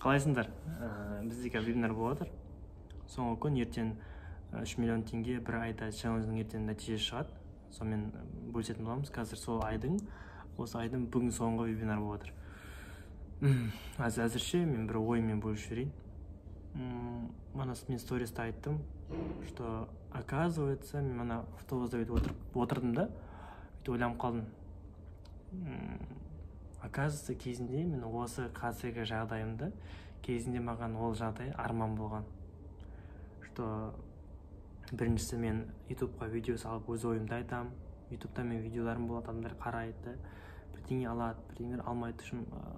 Қалайсыңдар? Бізде қазір вебинар болып жатыр. Соңғы күн ертең 3 миллион теңге бір айда челлендждің ертең нәтижесі шығады. Сонымен бөлісетін боламыз. Қазір сол айдың, осы айдың бүгін соңғы вебинар болып жатыр. Әзірше мен бір ойыммен бөлісіп жіберейін. Мана мен сториста айттым, что, оказывается, мен мана автобуста бүйтіп отырып отырдым да, бүйтіп ойланып қалдым. Оказывается, кезінде мен осы қазіргі жағдайымды, кезінде маған ол жағдай арман болған. Что біріншісі, мен ютубқа видео салып, өз ойымды айтамын. Ютубта мен видеоларым болады, адамдар қарайды, бірдеңе алады, бірдеңелер алмайды.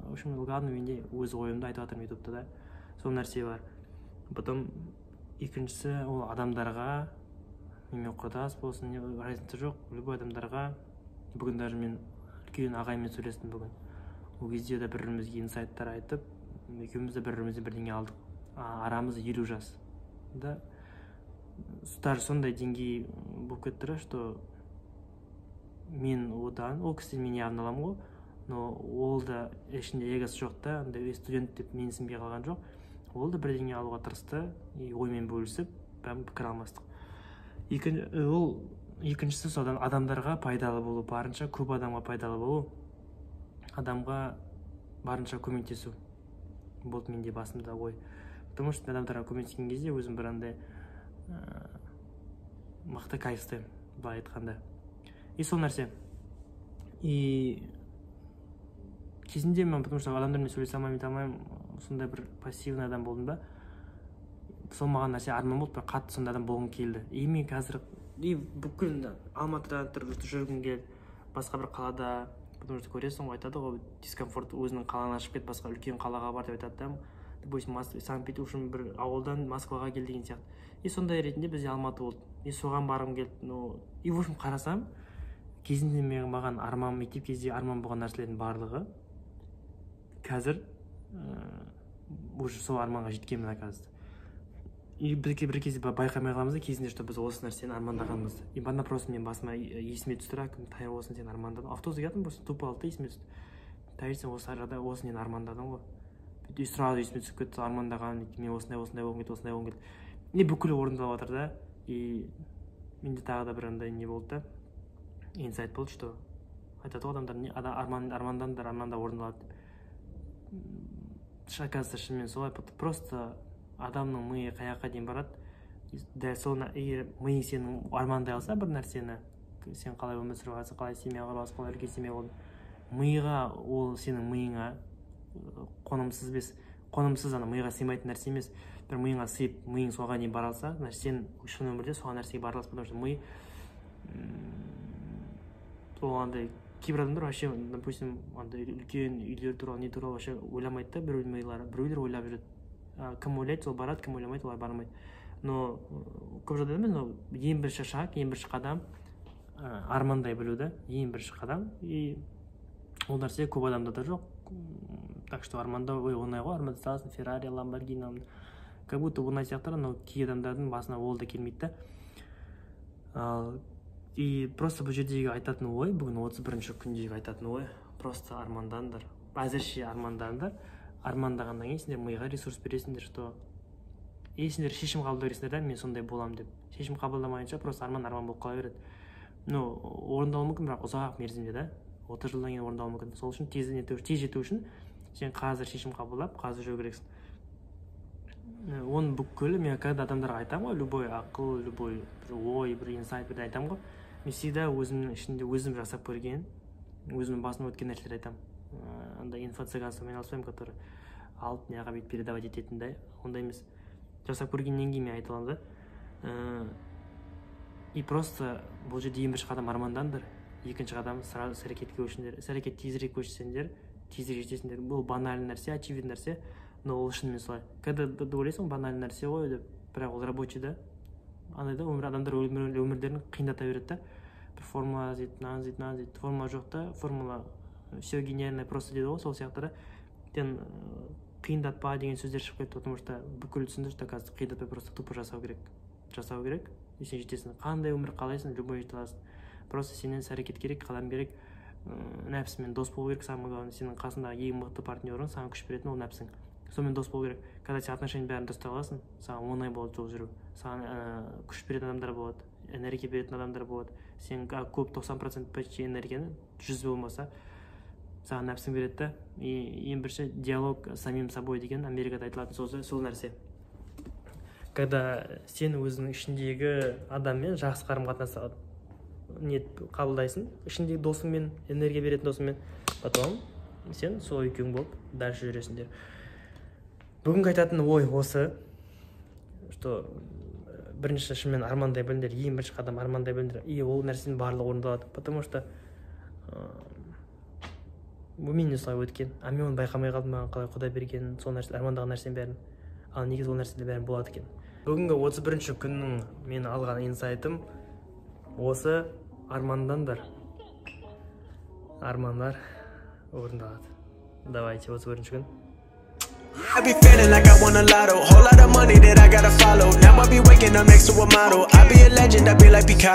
В общем, главное, менде өз ойымды айтып жатырмын ютубта да, сол нәрсе бар. Потом екіншісі, ол адамдарға, менімен құрдас болсын, не, разница жоқ, любой адамдарға. Бүгін даже мен үлкен ағаймен сөйлестім бүгін. Ол кезде де бір бірімізге инсайттар айтып, екеуміз де бір бірімізден бірдеңе алдық. Арамыз 50 жас да, даже сондай деңгей болып кетті да, что мен одан, ол кісіден мен явно аламын ғой, но ол да ішінде эгосы жоқ та, андай студент деп менсінбей қалған жоқ, ол да бірдеңе алуға тырысты и оймен бөлісіп, прям пікір алмастық. Ол екіншісі, содан адамдарға пайдалы болу, барынша көп адамға пайдалы болу, адамға барынша көмектесу болды менде басымда ой. Потому что адамдарға көмектескен кезде өзім бір андай мықты кайф ұстаймын, былай айтқанда. И сол нәрсе. И кезінде мен, потому что адамдармен сөйлесе алмаймын, нете алмаймын, сондай бір пассивный адам болдым да. Сол маған нәрсе арман болды, бір қатты сондай адам болғым келді. И мен қазір и бүкіл Алматыда тұрып жүргім келді, басқа бір қалада, потому что көресің ғой, айтады ғой, дискомфорт, өзіңнің қалаңнан шығып кет, басқа үлкен қалаға бар деп айтады да. Допустим, Санкт Петербург, бір ауылдан Москваға кел деген сияқты. И сондай ретінде бізде Алматы болды, и соған барғым келді. Ну и, в общем, қарасам, кезінде мен, маған арман, мектеп кезде арман болған нәрселердің барлығы қазір уже сол арманға жеткенмін, оказывается. И бір кезде байқамай қаламыз да кезінде, что біз осы нәрсені армандағанбыз. И бағана просто мен басыма, есіме түсті да, Тайыр, осыны сен армандадың. Автобуста келатырмын, просто тупо алды да, есіме түсті: Тайыр, сен осы арада осы нені армандадың ғой. И сразу есіме түсіп кетті армандаған, мен осындай, осындай болғым келді, осындай болғым келді. И бүкілі орындалып жатыр да. И менде тағы да бір андай не болды да, инсайт болды, что айтады ғой адамдар, не, арман, армандаңдар, арманда орындалады деп. Оказывается, шынымен солай. Просто адамның миы қай жаққа дейін барады, дәл сол. Егер миың сенің армандай алса бір нәрсені, сен қалай өмір сүріп жатырсың, қалай семья құрасың, қалай үлкен семья болдың, миға ол, сенің миыңа қонымсыз емес, қонымсыз, ана миға сыймайтын нәрсе емес. Бір миыңа сыйып, миың соған дейін бара алса, значит, сен шын өмірде соған нәрсеге бара аласың. Потому что ми ол андай, кейбір адамдар вообще, допустим, андай үлкен үйлер туралы, не туралы вообще ойламайды да біреудің милары, біреулер ойлап жүреді. Кім ойлайды, сол барады, кім ойламайды, олар бармайды. Но көп жағдайда емес, но ең бірінші шаг, ең бірінші қадам армандай білу да, ең бірінші қадам. И ол нәрсе көп адамда да жоқ. Так что армандау, ой, оңай ғой, армандай саласың, Феррари, Ламборгини, как будто оңай сияқты, но кей адамдардың басына ол да келмейді да. Ал и просто бұл жердегі айтатын ой, бүгін 31-күндегі айтатын ой: просто армандаңдар, әзірше армандаңдар. Армандағаннан кейін сендер миға ресурс бересіңдер, что и сендер шешім қабылдай бересіңдер да, мен сондай боламын деп. Шешім қабылдамайынша просто арман арман болып қала береді. Ну, орындалуы мүмкін, бірақ ұзақ мерзімде да, 30 жылдан кейін орындалуы мүмкін. Сол үшін тез, тез жету үшін сен қазір шешім қабылдап, қазір жүру керексің. Оның бүкілі, мен когда адамдарға айтамын ғой, любой ақыл, любой бір ой, бір инсайт, бір айтамын ғой, мен всегда өзімнің ішінде өзім жасап көрген, өзімнің басымнан өткен нәрселерді айтамын. Андай инфо цыганствомен айналыспаймын, который алып, мына бүйтіп передавать ететіндей, ондай емес. Жасап көргеннен кейін мен айта аламын да. И просто бұл жерде ең бірінші қадам — армандаңдар, екінші қадам — сразу іс әрекетке көшіңдер. Іс әрекет тезірек көшсеңдер, тезірек жетесіңдер. Бұл банальный нәрсе, очевидный нәрсе, но ол шынымен солай. Когда ты ойлайсың, банальный нәрсе ғой деп, бірақ ол рабочий да. Андай да, өмір, адамдар өмірлерін қиындата береді да, бір формула іздейді, мынаны іздейді, мынаны іздейді. Формула жоқ та, формула «все гениально просто» дейді ғой, сол сияқты да. Сен қиындатпа деген сөздер шығып кетті, потому что бүкіл түсінді, что, оказывается, қиындатпай, просто тупо жасау керек, жасау керек, и сен жетесің. Қандай өмір қалайсың, любой жете аласың. Просто сенен іс әрекет керек, қадам керек, нәпсімен дос болу керек. Самое главное, сенің қасындағы ең мықты партнерың, саған күш беретін ол нәпсің. Сонымен дос болу керек. Когда сен отношения бәрін дұрыстап аласың, саған оңай болады жол жүру. Саған күш беретін адамдар болады, энергия беретін адамдар болады. Сен көп, 90% почти энергияны, 100 болмаса, саған нәпсің береді да. И ең бірінші диалог с самим собой деген Америкада айтылатын сөзі сол нәрсе, когда сен өзіңнің ішіндегі адаммен жақсы қарым қатынас не қабылдайсың, ішіндегі досыңмен, энергия беретін досыңмен, потом сен сол екеуің болып дальше жүресіңдер. Бүгінгі айтатын ой осы, что бірінші шынымен армандай біліңдер. Ең бірінші қадам — армандай біліңдер, и ол нәрсенің барлығы орындалады, потому что мен солай өткен, а мен оны байқамай қалдым, маған қалай Құдай бергенін, сол нәрсе, армандаған нәрсенің бәрін. Ал негізі ол нәрселер бәрі болады екен. Бүгінгі 31-күннің мен алған инсайтым осы: армандаңдар, армандар орындалады. Давайте, 31-күн. I be feeling like I won a lotto. Whole lot of money that I gotta follow. Now I be waking up next to a model. I be a legend, I be like Picasso.